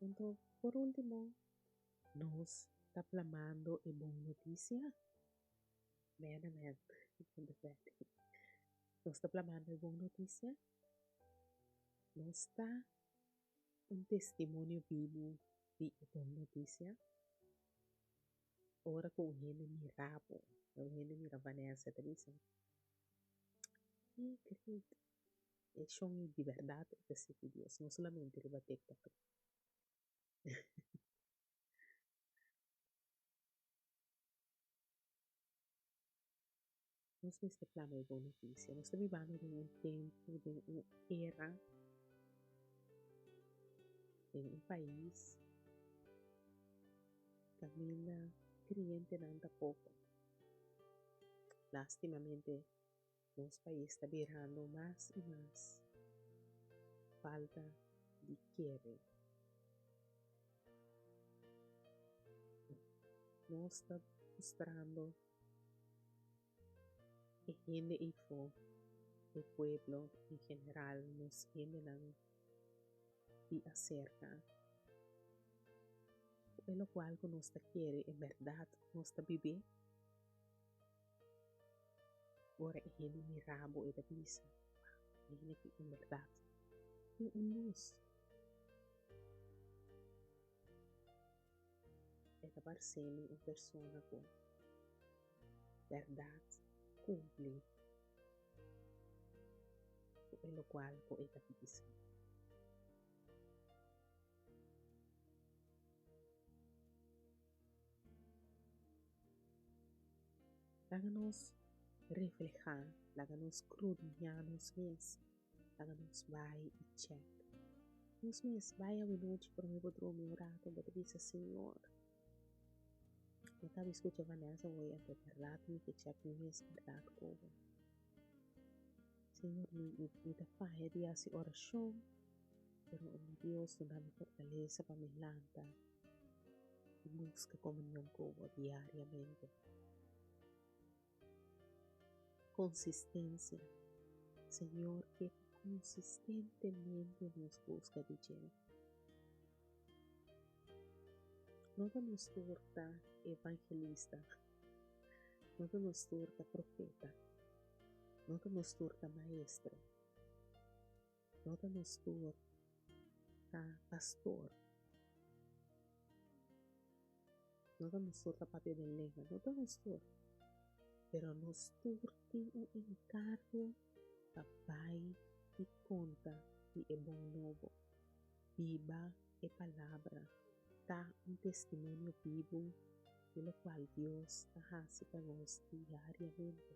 Anto, por último, nos ta plamando e bon notisia? Man, amen. Nos ta plamando e bon notisia? Nos ta un testimonio bibu di e bon notisia? Ora ku un hende mira bo, un hende mira Vanessa ta bisa, Hey, great! E shon ei di bèrdat e ta sirbi Dios, no solamente riba TikTok. Nos mester plama e bon notisia. Nos ta bibando den un tempu, den un era, den un pais kaminda krientenan ta poko. Lastimamente nos pais ta birando mas i mas falta di kere. Nos ta mustrando E hende eifó, e pueblo en general, nos hendenan di aserka ku e lokual ku nos ta kere en bèrdat nos ta bib'é. Ora e hende mira bo e ta bisa, Wou, e hende aki en bèrdat tin un lus. E ta parse mi un persona ku bèrdat kumpli ku e lokual ku e ta bisa. Laga nos reflehá, laga nos skrudiñá nos mes. Laga nos bai i chèk. Nos mes bai awinochi promé bo drumi un rato bo ta bisa Señor, mi a kaba di skucha Vanessa hoy anto bèrdat mi ke chèk mi mes bèrdat ku bo. Señor mi mi ta faya di hasi orashon pero mi Dios duna mi fortalesa pa mi lanta i buska komunion ku bo diariamente. Konsistensia, Señor ke pa konsistentemente nos buska di dje. No ta nos tur ta evangelista, no ta nos tur ta profeta. No ta nos tur ta maestro. No ta nos tur ta pastor. No ta nos tur ta papia den lenga. No ta nos tur. Pero nos tur tin un enkargo pa bai i konta di e bon nobo. Biba e palabra ta un testimonio bibu di lokual Dios ta hasi pa nos diariamente.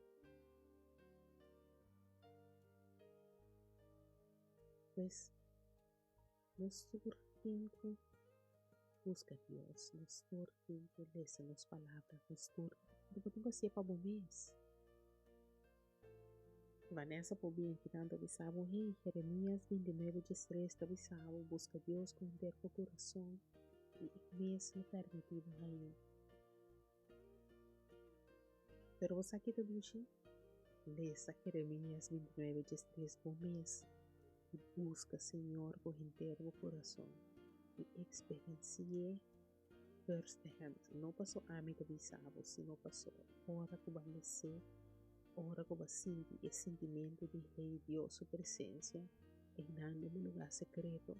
Pues, nos tur tin ku buska Dios, nos tur tin ku lesa nos palabra, nos tur bo tin ku hasié pa bo mes. Vanessa por bien ki nan ta bisa bo, hey, Jeremías 29 diestres ta bisa bo, buska Dios ku henter bo kurason i e mes lo permití bo hañ'é. Pero bo sa ki ta dushi? Lesa Jeremías 29 diestres bo mes i buska Señor ku henter bo kurason i eksperensi'é first hand. No paso ami ta bisa bo, sino paso ora ku bo a les'é, ora ku bo a sinti e sintimentu di hey Dios su presensia einan den bo lugá sekreto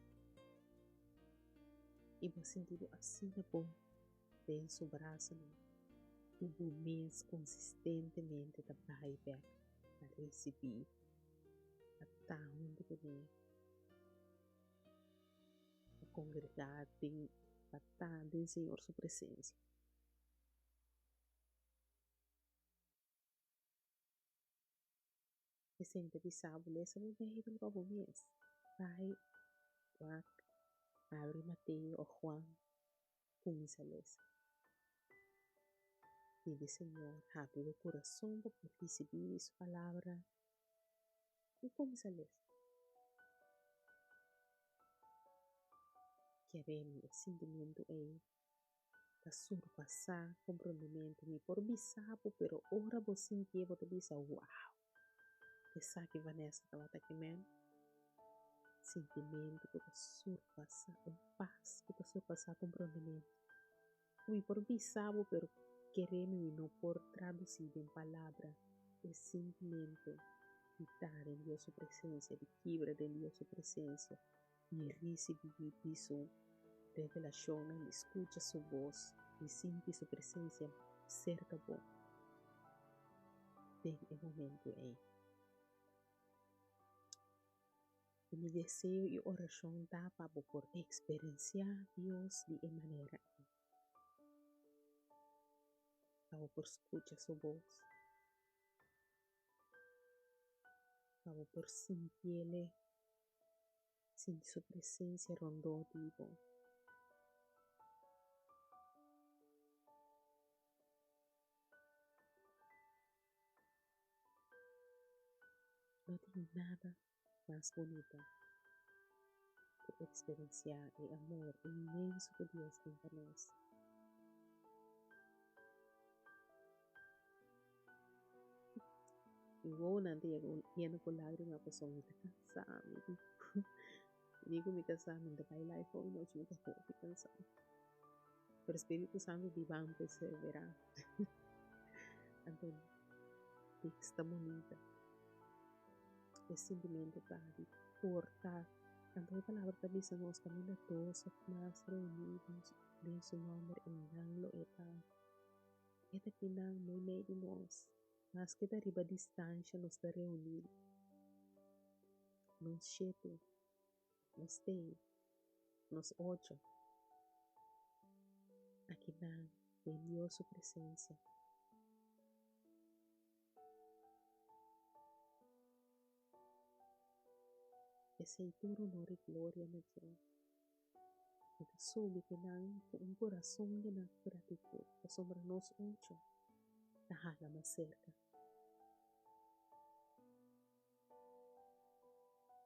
i bo a sinti bo asina bon den su brasanan ku bo mes konsistentemente ta bai bèk pa risibí, pa ta huntu kuné. Pa kongregá den pa ta den Señor su presensia. Esei ta bisa bo lesa bo Beibel pa bo mes. Bai wak abri Mateo o Juan kuminsá lesa. Pidi Señor habri bo kurason pa por risibí di su palabra i kuminsá lesa. Kere mi e sintimentu ei ta surpasá komprondementu. Mi por bisa bo, pero ora bo sintié bo ta bisa, Wow! Esaki Vanessa tabata ki men. Sintimentu ku ta surpasá, un pas ku ta surpasá komprondementu. Ku mi por bisa bo, pero kere mi mi no por tradusí den palabra e sintimentu di ta den Dios su presensia, di kibra den Dios su presensia. Di risibí di su revelashonnan, di skucha su bos, di sinti su presensia serka bo den e momentu ei. I mi deseo i orashon ta pa bo por eksperensiá Dios di e manera ei, pa bo por skucha su bos, pa bo por sintiele. Sinti su presencia rondó di bo. No tin nada mas bunita ku eksperensiá e amor inmenso ku Dios tin pa nos. Mi wowonan ta yega yena ku lágrima pasobra mi ta kansá. Mi di mi di ku mi kansá mi no ta bai live hopi nochi mi ta hopi kansá. Pero Spiritu Santu di ban perseverá. Anto Dios ta bunita. E sintimentu ta di por ta. Anto e palabra ta bisa nos kaminda dos òf mas reuní den su nòmber einan lo e ta. E ta kinan meimei di nos, maske ta riba distansha nos ta reuní. Nos shete, nos tei, nos ocho, akinan den Dios su presensia. Esei tur honor i gloria na dje. Mi ta subi ku nan ku un kurason yena ku gratitut pasobra nos ocho ta hala mas serka.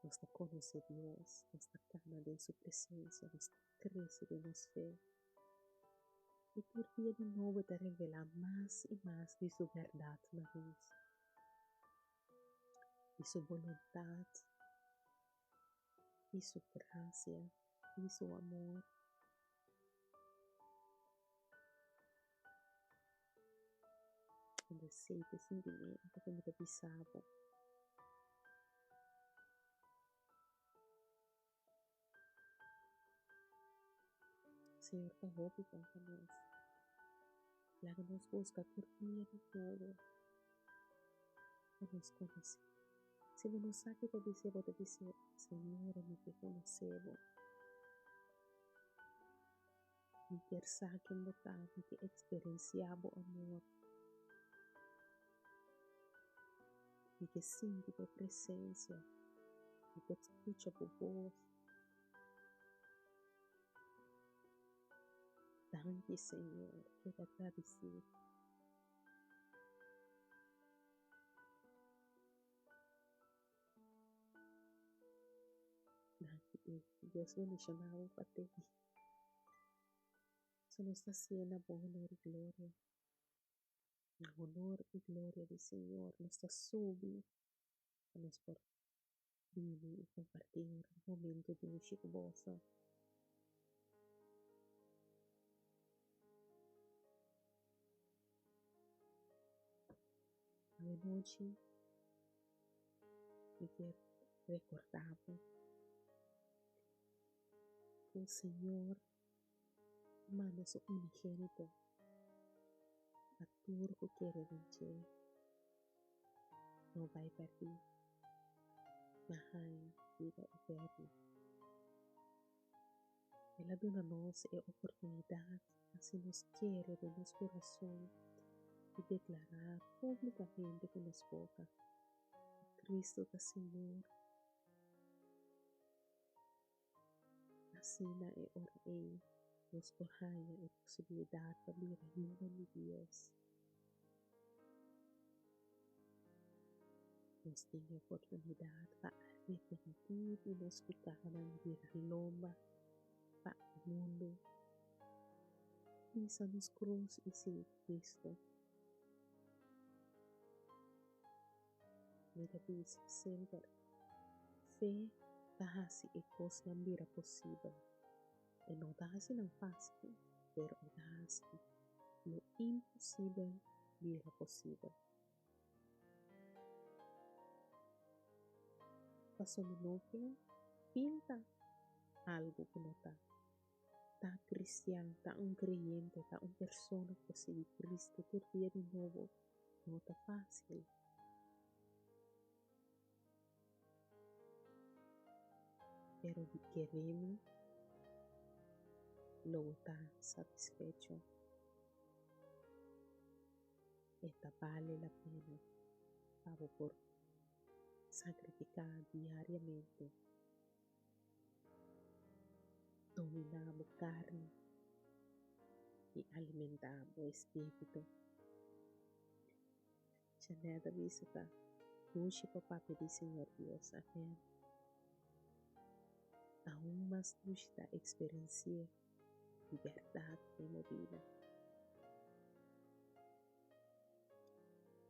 Nos ta konosé Dios, nos ta kana den su presensia, nos ta krese den nos fe. I tur dia di nobo e ta revelá mas i mas di su bèrdat na nos, di su boluntat. I su gracia i su amor. Esei ta e sintimento ku mi ta bisa bo. Señor ta hopi bon pa nos. Laga nos buska tur dia di nobo pa nos konosé. Si bo no sa kiko bis'é, bo ta bis'é, Señor, mi ke konosé bo. Mi kier sa ken bo ta, mi ke eksperensiá bo amor. Mi ke sinti bo presensia, mi ke skucha bo bos. Danki Señor, keda gradisí. Danki i Dios bendishoná bo pa te. So nos ta hasié na bo honor i gloria. Na honor i gloria di Señor nos ta subi pa nos por bini i kompartí un momento dushi ku boso. Awenochi mi kier rekordá bo ku Señor a manda su unigénito pa tur ku kere den dje no bai pèrdí, ma haña bida eterno. El a duna nos e oportunidat pa si nos kere den nos kurason i deklará públikamente ku nos boka ku Kristu ta Señor, asina e ora ei nos por haña e posibilidat pa bira yunan di Dios. Nos tin e oportunidat pa arepentí di nos pikánan, bira lomba pa e mundu, hisa nos krus i sigui Kristu. Mi ta bisa semper, fe ta hasi e kosnan bira posibel. E no ta hasi nan fásil, pero e ta hasi lo imposibel bira posibel. Pasobra no ke pinta algu ku no ta. Ta kristian, ta un kreyente, ta un persona ku ta sigui Kristu tur dia di nobo no ta fásil. Pero di kere mi lo bo ta satisfecho. E ta bale la pena pa bo por sakrifiká diariamente, dominá bo karni i alimentá bo espíritu. Jeanette a bisa ta dushi pa papia di Señor Dios. Amen. Aun mas dushi ta eksperensi'é di bèrdat den bo bida.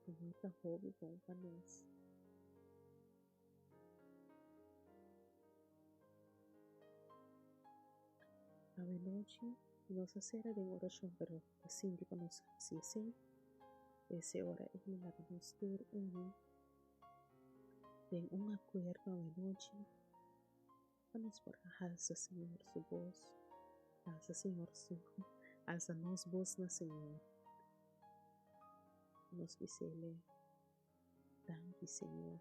Señor ta hopi bon pa nos. Awenochi nos a sera den orashon pero ta sinti pa nos hasi esei. P'esei ora ei laga nos tur uni den un akuerdo awenochi pa nos por a halsa Señor su bos, halsa Señor su, halsa nos bos na Señor. Nos bis'Ele, Danki Señor.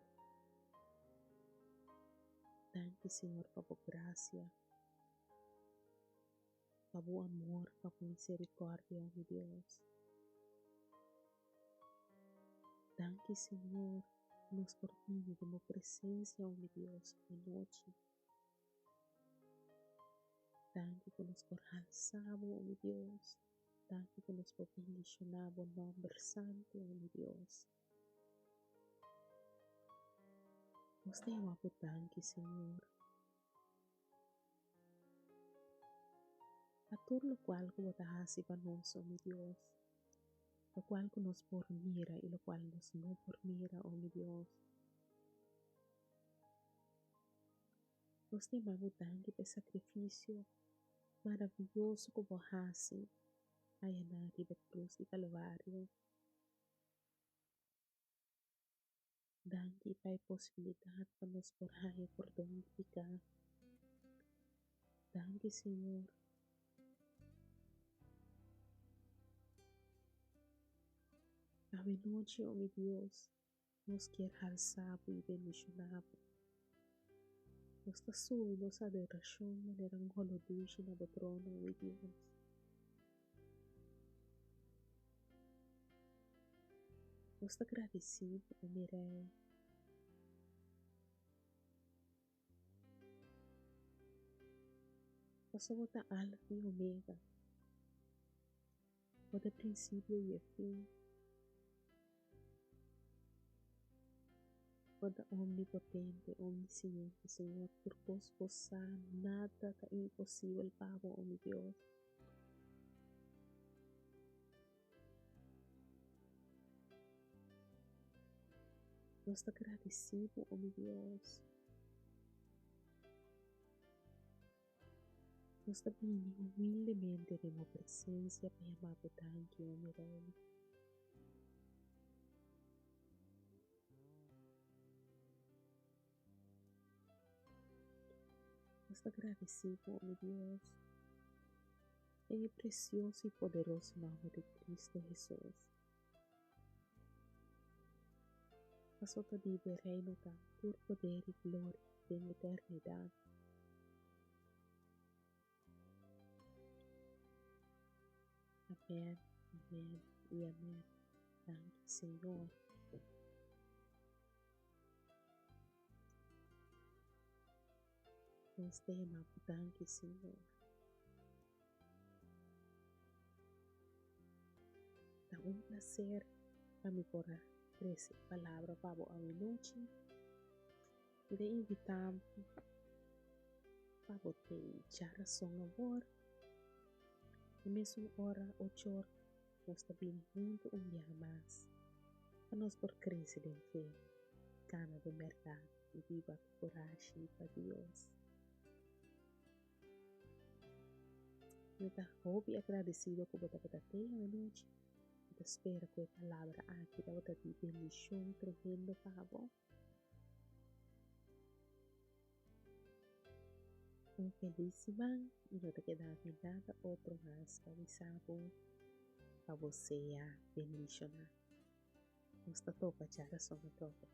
Danki Señor pa bo gracia, pa bo amor, pa bo misericordia, mi Dios. Danki Señor, nos por bini den bo presencia, oh mi Dios, anochi. Danki ku nos por halsa bo, o mi Dios. Danki ku nos por bendishoná bo nòmber santu, o mi Dios. Nos ta yama bo danki, Señor, pa tur lokual ku bo ta hasi pa nos, o mi Dios, lokual ku nos por mira i lokual nos no por mira, o mi Dios. Nos ta yama bo danki pa e sakrifisio maravioso ku bo hasi ayanan riba e krus di Kalvario. Danki pa e posibilidat pa nos por haña pordon di piká. Danki Señor. Awe nochi, o mi Dios, nos kier halsa bo i bendishoná bo. Nos ta subi nos adorashon manera un holo dushi na bo trono, o mi Dios. Nos ta gradisí bo, o mi Rei. Pasobra bo ta Alfa i Omega. Bo ta e prinsipio i e fin. Bo ta omnipotente, omnisiente, Señor. Tur kos bo sa, nada ta imposibel pa bo, o mi Dios. Nos ta gradisí bo, o mi Dios. Nos ta bini humildemente den bo presensia pa yama bo danki, o mi Rei. Nos ta gradisí bo, o mi Dios, den e presioso i poderoso nòmber di Kristu Hesus. Pasobra ta di bo e Reino ta tur poder i gloria den eternidat. Amen, amen i amen. Danki Señor. Nos ta yama bo danki Señor. Ta un placer pa mi por a trece e palabra pa bo awe nochi. Mi ta invita bo pa bo tei djarason awor. E mesun ora ochor nos ta bini huntu un biaha mas pa nos por crece den fe, cana den berdad y biba cu corashi pa Dios. Mi ta hopi agradecido cu bo tabata tei awenochi. Mi ta spera cu e palabra aki tabata di bendicion tremendo pa bo. Un feliz siman y no ta keda mi nada otro mas pa bisa bo pa bo sea bendiciona. Nos ta topa djarason atrobe.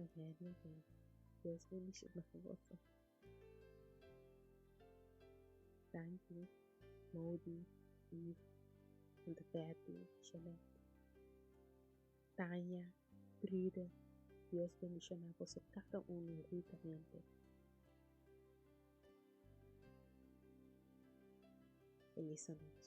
Amen y amen. Dios bendiciona boso. Danki, Modi, Eve, Tante Betty, Jeanette, Tanya, Trude, Dios bendiciona boso cada uno ricamente. Feliz anochi.